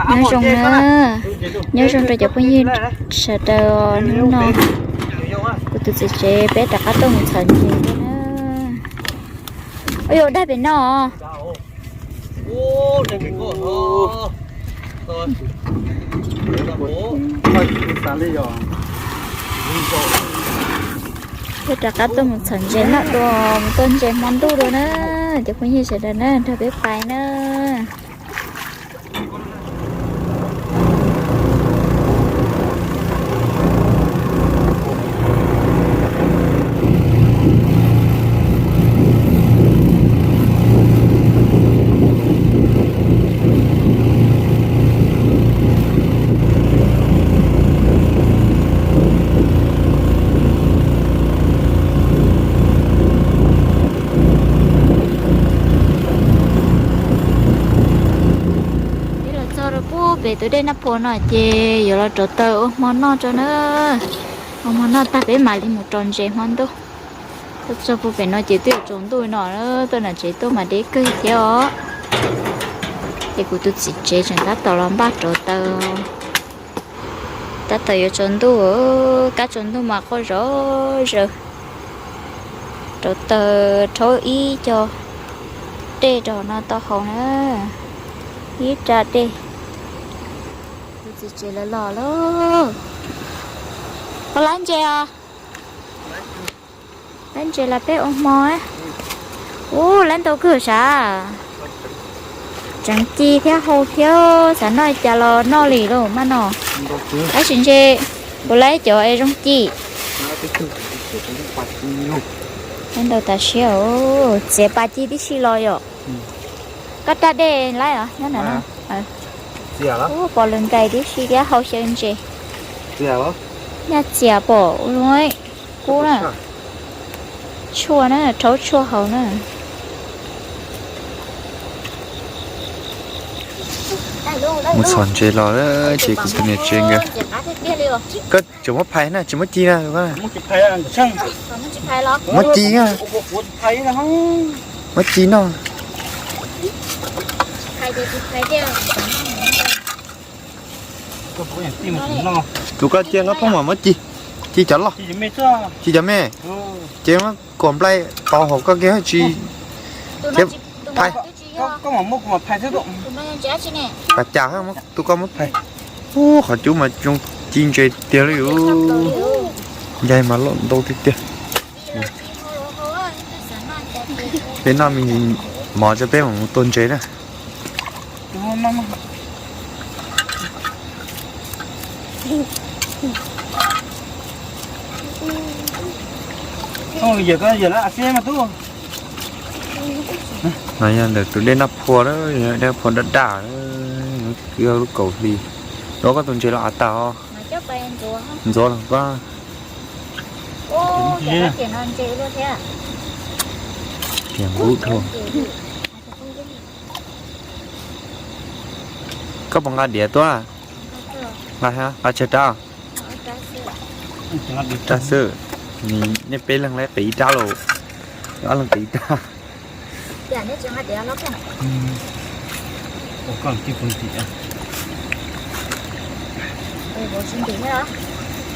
Nyob zoo na, nyob zoo rau cov phooj ywg sawv daws. Hnub no kuv tus txiv tsev peb rov qab tuaj mus txhom ntses na. Ua yuav dag pem no. Peb rov qab tuaj mus txhom ntses noj dua, mus tuaj ntses hmo ntuj dua na. Cov phooj ywg sawv daws na, nrog peb pais na. Peb los txog rau pub pem tus dej Naj Phua no ces yuav los rauv taws ua hmo noj tso na. Ua hmo noj tag peb mam li mus rau ntses hmo ntuj. Tuaj txog pub pem no ces twb yuav tsaus ntuj no, tuaj nram tsev tuaj mas deb kawg thiab os. Ces kuv tus txiv tsev tseem tab tom los npaj rauv taws. Tab tom yuav tsaus ntuj, kab tsaus ntuj mas quaj zom zaws. Rauv taws rhaub ib co dej rau no tau haus na. Ib rab dej. Tus txiv tsev lawv los lauj. Puas laib ntses os? Laib ntses los peb ua hmo. Ub, laib ntau kawg sav. Tseem ci thiab hau thiab, xav noj cas los noj li lauj maj no. Tab sis ntshe kuv laib cov es zoo ci. Laib ntau tas siab, txiav pas ci tib si los yom. Koj rab dej laib os nyob ntawm no. Ub, pom lws nkais tib si thiab hau xyaw ntses. Nyaj txias pom ua zoo kub na. Tshuaj na, rhaub tshuaj haus na. Mus txhom ntses los ces kuv tus niam tsev nkawd, koj tseem muab phais na, tsis muab ci na. Muab ci na. Muab ci noj. Tus koj cia nqa phooj mam muab ci, ci cov loj, ci cov me, ces muab kom nplai tau hauv koj kiag tsis thiab phais. Pas cas tus koj muab phais. Ub, qhov cub mas zoo ci ntses tiag li. Ncaig mas loj ntau tiag tiag. Peb noj me ntsis mov tso peb mam mus tua ntses na. No yog ntawm tus dej Naj Phua, dej Naj Phua daj daj, lub kaum hli. Los koj tus ntses los av tag os. Ntxuav los koj. Tias nqub dhau. Koj puas nqa diav tuaj? Nqa, nqa tsawg rab? Rab xwb. Nej peb leeg laib qiv ib rab los, ob leeg qiv ib rab.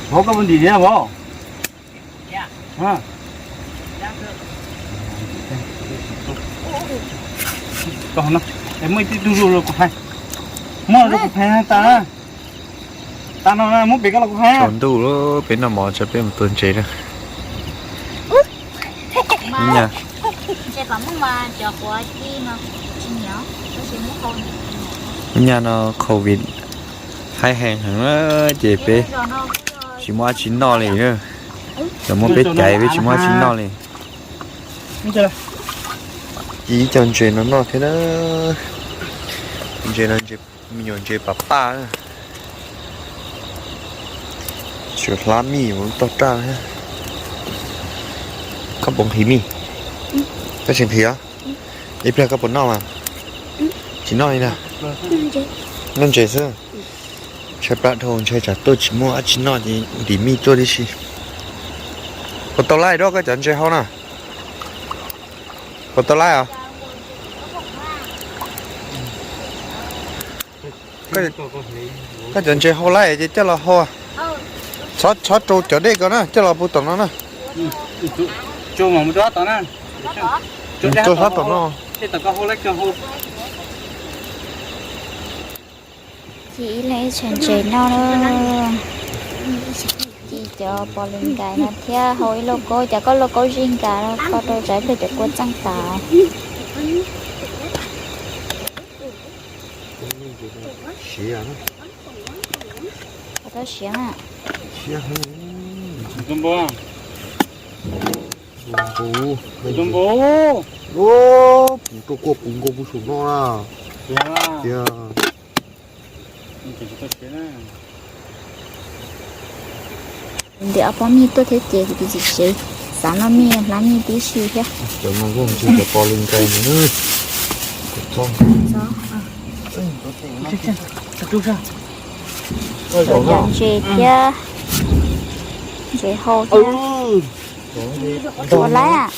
Vauv, koj puas ntim thiab vauv? Muaj ib tug zuj zus los kuv phais, muaj los kuv phais tas, tas no muab pem koj los kuv phais. Tsaus ntuj lawm, peb noj mov tso peb mus tua ntses na. Nyaj, nyaj no covid haib heev heev na, ces peb tsis muaj dab tsi noj li na. Lawv muab peb caiv peb tsis muaj dab tsi noj li. Ci ib co ntses no noj thiab na. Ntses no me nyuam ntses pam paj na. Tsuas hlab mij mus toj raj thiab. Koj puas nqhis mij? Koj tsis nqhis os? Ib pliag koj puas noj mas? Tsis noj li na. Noj ntses xwb. Ntshai plab dhau, ntshai tsam tuaj tsis muaj dab tsi noj ces ntim mij tuaj tib si. Puas tau laij rau koj cov ntses hau na? Puas tau laij os? Koj cov ntses hau lawm ces coj los hau. Txhob rau cov dej ko na, coj los puag tom no na. Rau txhob tom no. Ci ib leeg ib txhia ntses noj na. Ci cov pos lis nkais no thiab hau ib lauj kaub, cas koj lauj kaub zij nkas no kho rau tsam ib pliag cov kua txeej tas. Siav na. Siav na. Siav heev. Tus npau, tus npau, puv rau kua puv nkaus puv saum no na. Tiag. Ntiav ob pob mij tuaj thiab ces kuv tus txiv tsev xav noj mij hlab mij tib si thiab. Cov no zoo ntshe cov pos lis nkais no. Cov ntses thiab, ntses hau thiab. Ua laib,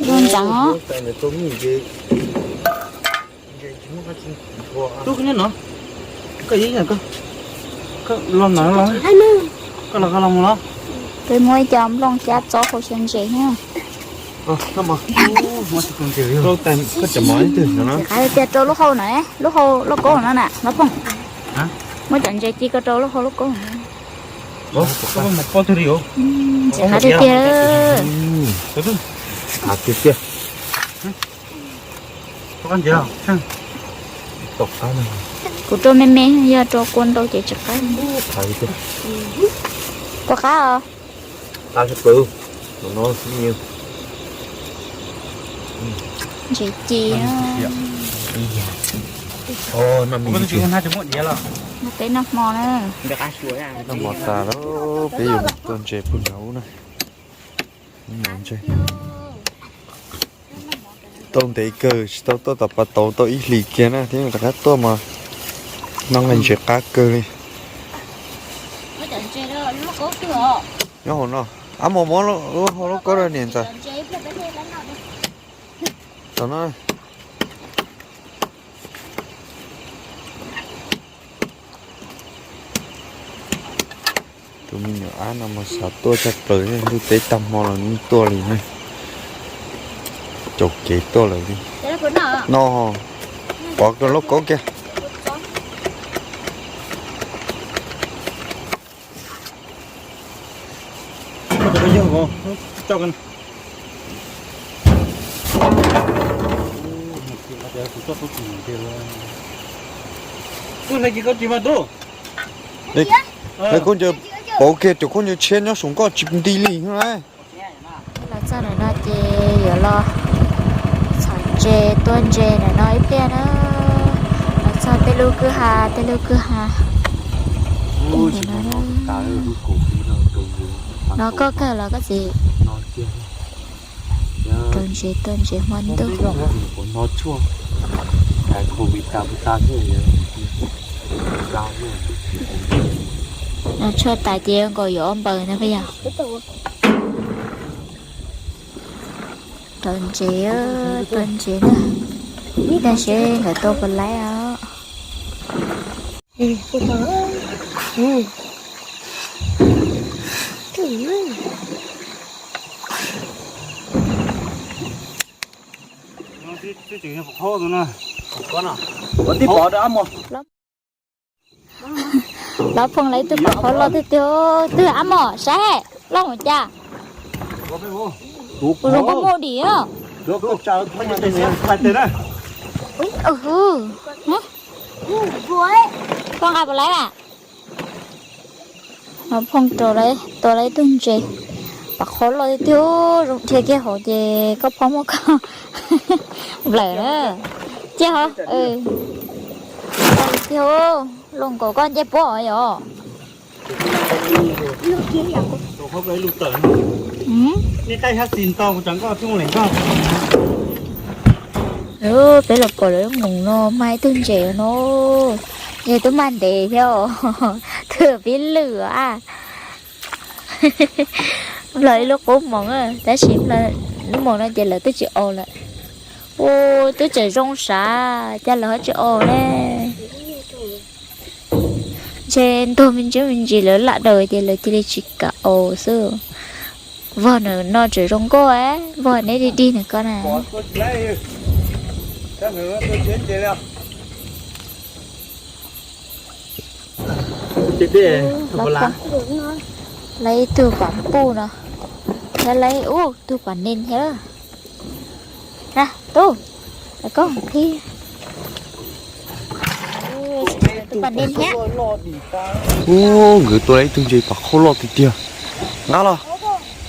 zoo ntxeev os. Tub, koj nyob no, koj los no los, koj los koj los mus los. Peb muab ib co nplooj cab txob hau xyaw ntses thiab. Qab tias rau lub hau na, lub hau lauj kaub no na Mab Phooj. Muab cov ntses ci ko rau lub hau lauj kaub. Ntses qab tiag tiag. Tiag tiag. Kuv rau me me, yog rau kua ntau ces tsis qab. Kua qab os. Ntses ci. Peb noj hmo na. Noj hmo tas lawm, peb yuav tuaj ntses puag nram ub na. Tau ntev kawg, tsis tau tuaj tom pas tauv tau ib hlis kiag na thiab rov qab tuaj mas noj nqaij ntses qab kawg li. Nyob hauv no, ab, mus muab lub hau lauj kaub rau niam ntxawm. Tom no. Tus me nyuam ab no mas xav tuaj tshaj plaws, ntuj teb tag hmo los yeej tuaj li ne. Caum kev tuaj lawm li. No, pov kiag lauj kaub kiag. Koj cia pauv kiag cov khaub ncaws tshiab nyob saum nkoj tsis nti li na. Los txog ntawm no ces yuav los txhom ntses tua ntses ntawm no ib pliag na. Los txog tej lub kwj ha, tej lub kwj ha. No koj kawg los koj txiv? Rau ntses tua ntses hmo ntuj. No tshuaj tas ces nkaus yuav ob npaws na puas yog? Rau ntses, tua ntses na. Ib tag seb nkawd tua puas laib os. Lov Phoom lawv ib tug pom qhov loj tiag tiag, twg Ab Mos saib loj mus cas. Kuv zoo nkauj muaj dim. Phoom nqa puas laib a? Lov Phoom rau lawv tua lawv ib tug ntses, pom qhov loj tiag tiag, zoo dhia kiag hauv ces koj phob muab koj nplawm na. Ciaj hov, tiag, loj nkaus koj ncej puab yom. Peb los pom lawv lub moos no mag ib tug ntses no, yog twb mag ntev thiab os, twb pib lwj a. Nplog ib lub qub moos, tab sis lub moos no ces lawv twb tsis aus lawm. Ua twb tseem zoo sav, cas lawv ho tsis aus ne. Ces ntug me ntsis me ntsis lawv lam daws ces lawv cia li tsis kam aus xwb. Vog nws no tseem zoo nkauj, vog neb dig dig nws ko na. Lawv ib tug pom npuj no, thiab lawv ib tug pom nees thiab. Na, tub, koj qhib tus pom nees thiab. Ub, nkawd tua lawv ib tug ntses pom qhov loj tiag tiag. Nqa los,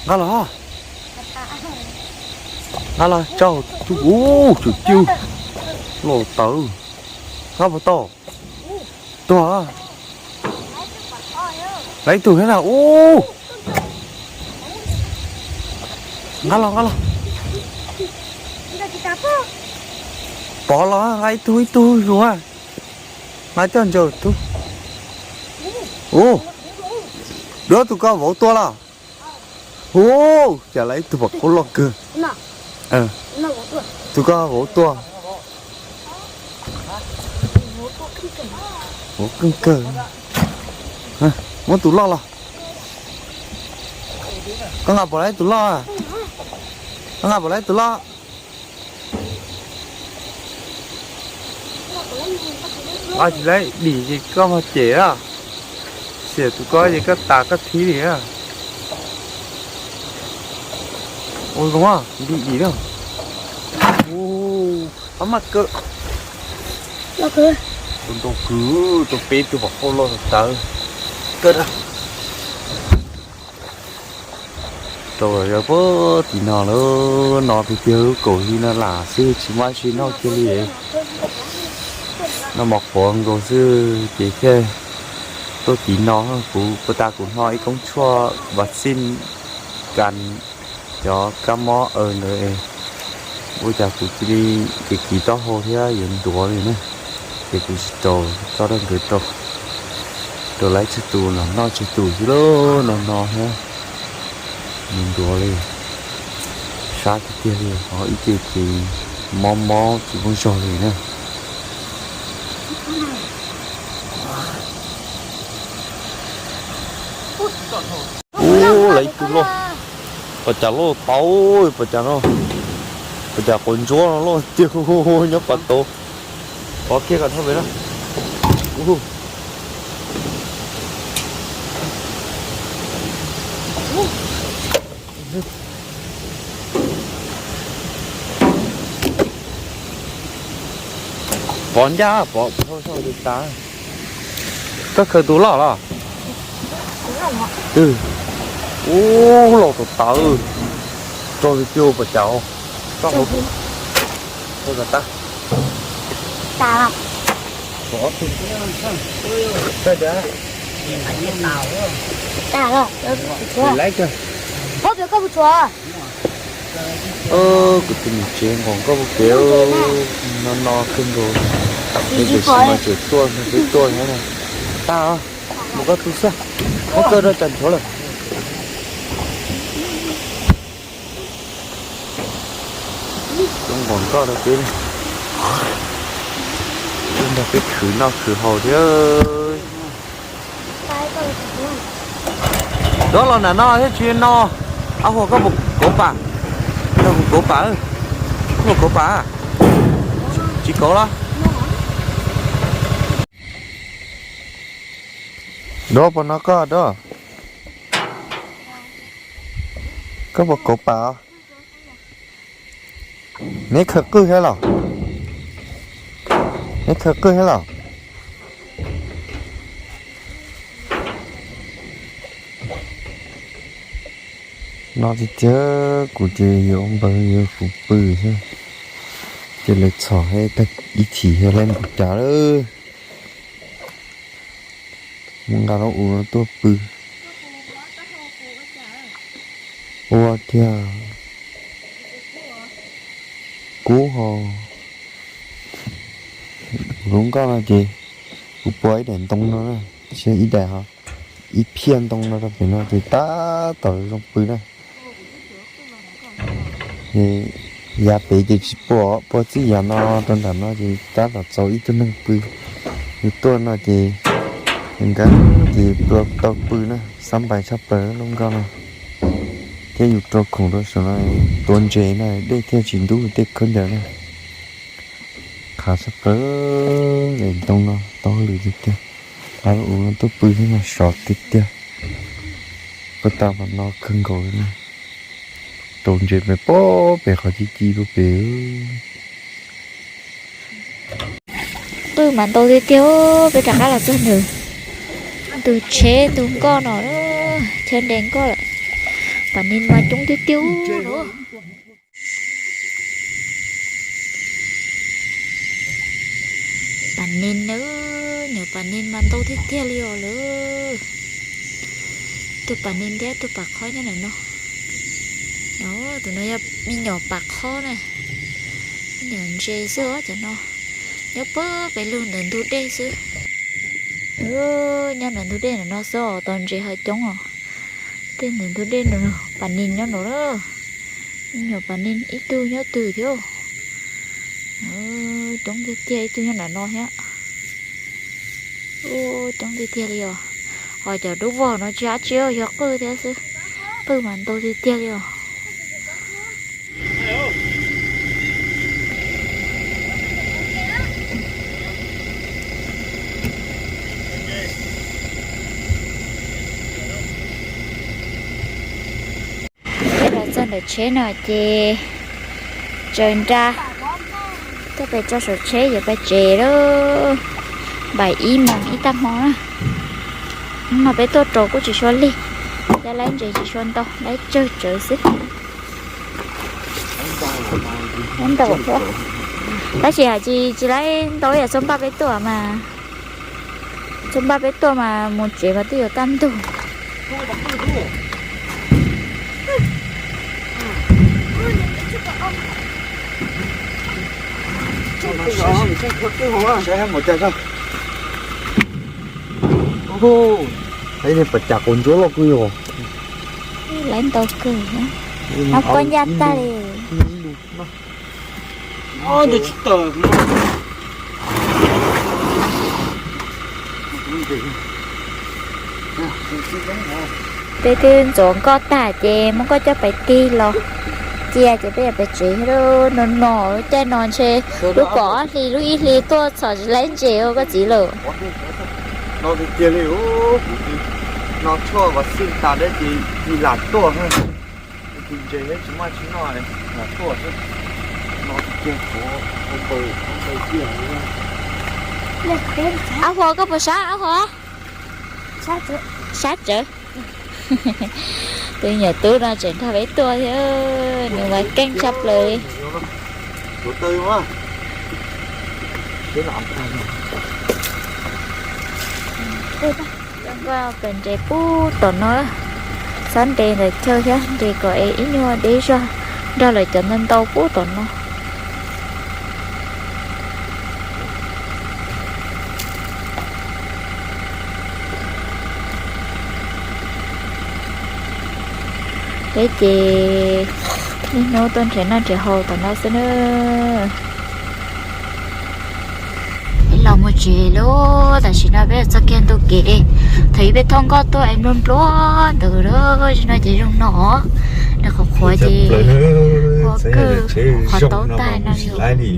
nqa los, nqa los tso tus, ub, tsum ciu, loj tawv. Nqa puas tau? Tuag. Lawv ib tug thiab na, ub. Nqa los, nqa los. Pov los, nqa ib tug ib tug zus. Nqa coj ntsaws tub. Ub, duab tus ko vauv tua los. Ub, cas lawv ib tug pom qhov loj kawg. Tus ko vauv tua. Vauv keej kawg. Muab tus loj los. Koj nqa pom lawv tus loj. Koj nqa pom lawv tus loj. Nqa tsis lawv dim ces koj mag cem a. Xiam tus ko ces koj tas koj thib li a. Ua zoo, kuv dim dim na. Ua maj kawg. Tus ntoo kwv, tus peb tus pom qhov loj tawv. Kawg na. Rau yog puag tim no lawm, no tiag tiag, lub kaum hli no lam xwb tsis muaj dab tsi noj kiag li. Noj mov qhuav nkaus xwb ces thiaj tuaj tim no. Kuv puag ta kuv hno ib koob tshuaj vaccine kan cov kab mob aw ntawd, ua cas kuv cia li kev kiv taub hau thiab yuav ntuav li na. Ces kuv tsis rau txoj dab nkawd rau, rau lawv tsawg tus los noj tsawg tus xwb lauj, no no thiab. Nws ntuav li, sab tiag tiag li, ho ib ce ces mob mob tsis muaj zog li na. Ub, lawv ib tug loj, pas cas loj tau, pas cas no, pas cas quav ntsuab no loj tiag, nyob pas tau. Pov kiag kom dhau pem na. Pov ncaj, pov dhau zog li tas. Koj khaws tus loj los? Ub, loj tau tas. Rau tiag tiag pas cas. Rau hauv, rau kom tas. Kuv tus niam tsev nqos nkauj puag pem, no no kawg nkaus. Peb tseem tuaj, peb tuaj no. Tag, mus koj tu xwb, muab koj rau cas nchuav lawm. Zoo nqos nkauj rau peb, nrog peb khwv noj khwv haus thiab. Dob los nram no thiab tsis no. Ab, huas koj puas kauv pam? Koj puas kauv pam? Koj puas kauv pam? Tsis kauv los? Dob, puas no koj Dob? Koj puas kauv pam? Neb khaws qwj thiab los? Neb khaws qwj thiab los? No tiag tiag, kuv ces yuav npawg yuav kuv pw xwb. Ces lawv txhom thiab tag ib chim thiab lawv mus cas lawm. Mus nqa lub u no tuaj pw. Ua tiag, kub ho. Kuv lub nkoj no ces kuv pua ib daim ntoo no na, ib daim ho, ib phiaj ntoo no rau pem no ces tab tom zoo pw na. Yav pem ces tsis pua, pua txij yav no rau nram no ces tab tom txaus ib tug neeg pw. Yus tuaj no ces Nkawd ces plua tau pw na, xab npais tshaj plaws lub nkoj no. Thiab yus rau khoom rau saum no, tua ntses na, dej thiaj tsis ntub tej khaub ncaws na. Qhav tshaj plaws, daim ntoo no tau hauj lwm tiag tiag. Qhav ub no tuaj pw thiab mas sov tiag tiag. Puag ta mas no kawg nkaus li na. Rau ntses pem pob pem qhov ci ci rau pem. Pw mas ntau tiag tiag, peb rov qab los txog ntawm ntug tsheb ntug nkoj no, chaw nres nkoj lawm. Pas nis mas coob tiag tiag no. Pas nis na, nyuam pas nis mas ntau tiag tiag li os lawm. Tus pas nis thiab tus pas khob nyob ntawm no. Tus no yog me nyuam pas khob na, me nyuam ntses xwb os cov no. Nyob puag pem lug ntawm ntug dej xwb. Nyob ntawm ntug dej ntawm no xwb os, tos ntses ho coob os. Tej ntawm ntug dej ntawm no pas nis nyob no lawm. Me nyuam pas nis ib tug nyob twg thiab. Coob tiag tiag, ib tug nyob ntawm no thiab. Coob tiag tiag li os. Ho cov dub vog no tsis hab tsi, yog qwj thiab xwb. Qwj mas ntau tiag tiag li os. Peb los txog ntawm tsheb no ces tsaws nra, tuaj pem tso saum tsheb yuav pais tsev lawm. Npaim ib moos ib tag hmo na. Hnub no peb tuaj rau kuj tsis sua lig, cov laib ntses tsis sua ntau, laib tsawg tsawv xwb. Laib ntau thiab, tab sis hais tsis tsis laib ntau ib yam txhob npaj peb tuaj mas. Txhob npaj peb tuaj mas mus tsev mas twb yuav kaj ntug. Saib mus cas tso. Ub, pom cas quav ntsuab loj kawg yog. Laib ntau kawg, ab koj ncaj tag li. Peb twb ntxuav nkoj tag ces muab nkoj coj pais tig los cia ces peb yuav pais tsev no no. Caij no ntshe lub kaum ob hlis lub ib hlis tuaj txhom tsis laib ntses ua koj txiv lawm. No tiag tiag li, kuv no tshuaj vas xij tas dab ces lam tuaj, tus ntses tsis muaj tsis noj lam tuaj xwb. No tiag tiag, qhov npaws qhov npaws tiag. Ab Huas, koj puas sab Ab Huas? Sab tsawv. Tus nyuam tub no tseem nrog peb tuaj thiab, nws mas keej tshaj plaws li. Coj nkoj pem nres pub tom no, txhob nres ntawm chaw thiab, nres kom es ib nyuag deb zog nrog lawv cov ntau ntau pub tom no. Peb ces niaj hnub tuaj nrhiav noj nrhiav haus tom no xwb na. Peb los mus tsev lawm, tam sim no peb txog kiag ntu kev. Thaum ub peb thauj nkoj tuaj es nplua nplua ntawd lawm, zaum no ces zoo no. Nws qhuav qhuav ces ua kawg qhov taub tag no li.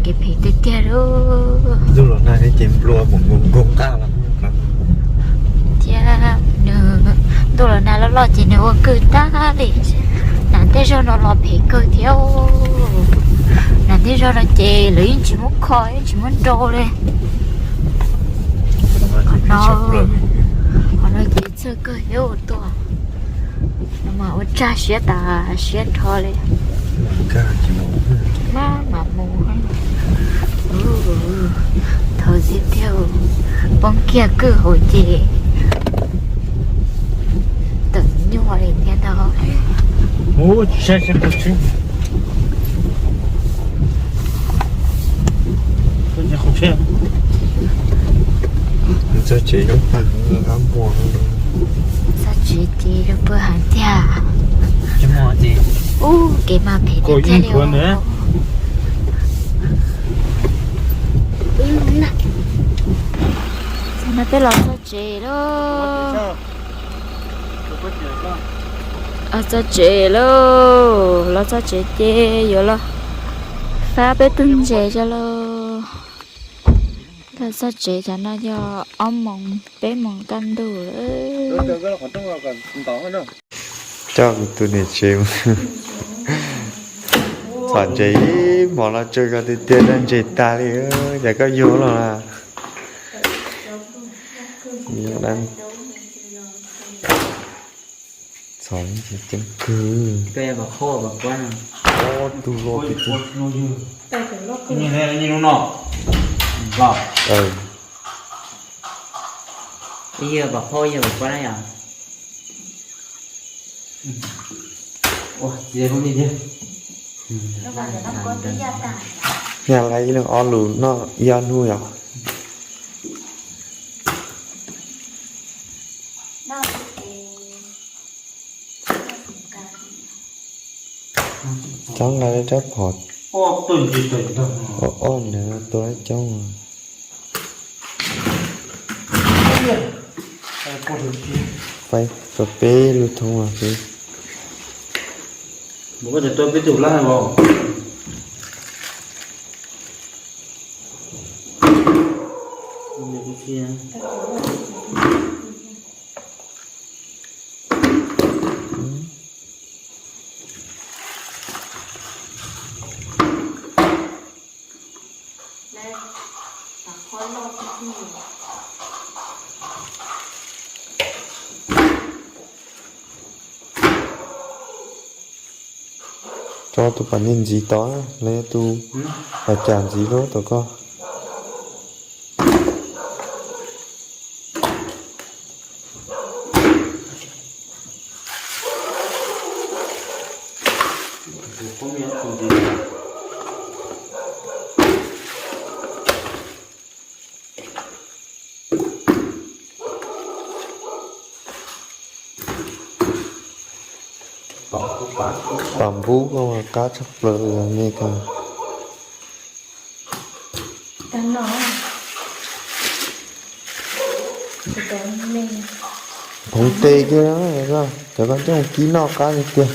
Kev phem tiag tiag lauj. Ntuj los nag ces nplua mus nkoos nkoos nqaj los thiab. Nws ntuj los nag loj loj ces nws ua kawg tag li. Nas tej zaug no los phem kawg thiab. Nas tej zaug no ces lawv yeej tsis muab kho yeej tsis muab nrau li. Qhov no ces txhawj kawg thiab tuaj. No mas ua tsag siab tas siab nrho li. Maj mam mus. Thaum ntxiv tiag poob kiag kwj hauv ces tawm nyuaj li thiab ntag. Txog tsev zoo pw, txog tsev ces zoo pw heev tiag. Ub, kev mas phem tiag li os. Ub, no na. No peb los txog tsev lauj. Los txog tsev lauj, los txog tsev ces yuav los fab peb tug ntses tso lauj. Los txog tsev cov no yog ob moos peb moos kaj ntug lawm. Coj kuv tus niam tsev mus txhom ntses ib hmos los tsaug zog tiag tiag, zaj ntses tag li. Cas koj yuag los na? Txhom ntses ceeb kawg. Ob tug loj tiag tiag. Nyaj lawv ib leeg ob lus noj ib ob hnub yom. Coob nqa rab phom ob nws tua coob. Faib tau peb lub thoob xwb. Tso tus pas niag ntxiv tod, los yog tus pas cas ntxiv lub tod koj. Pam npub koj mas qab tshaj plaws li ne koj. Hmoov tes kiag, cov koj coj mus kib noj qab li tiag.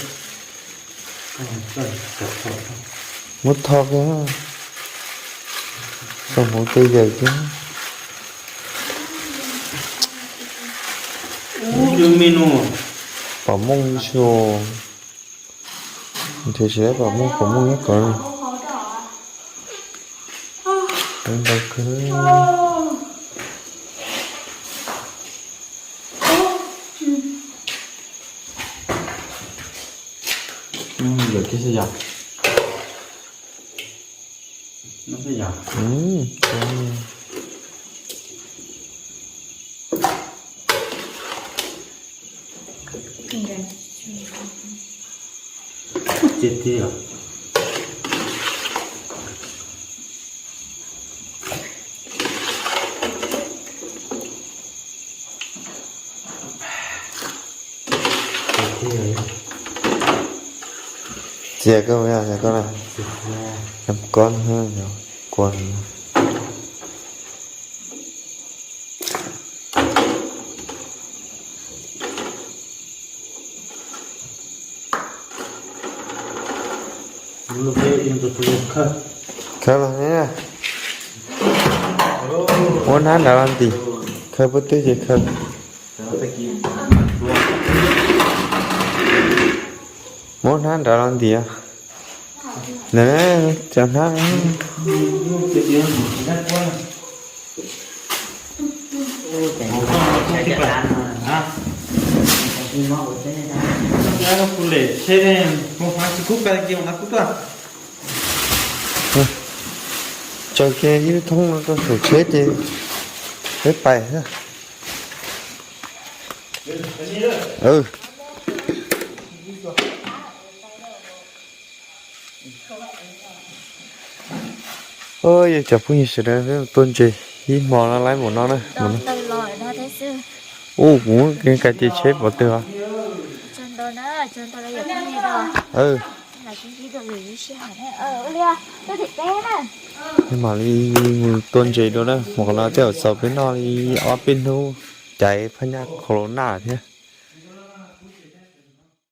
Muab tho kiag, tso hmoov tes yawm kiag. Pom mooj ib suas, nrhiav tsis tau pom mooj, pom mooj nyob ko. Ntau kawg. Yawm kiag xwb yom. Txias koj, txias koj na. Koj, kua. Khawb los ne. Muab hnab nrad los ntim. Khawb puab twb ces khawb. Muab hnab nrad los ntim. Ntawd, cov hnab. Tsaws kiag ib lub thoob no rau saum tsheb ces peb pais xwb. Yog cov phooj ywg sawv daws, peb mus tua ntses ib hmo no laib npaum no na. Ua kuv muab kav ces tsheb pov twg os. Mam li mus tua ntses dua na, mus qhov no tej zaum txaus peb noj li ob peb hnub, caiv phab nyaj corona thiab.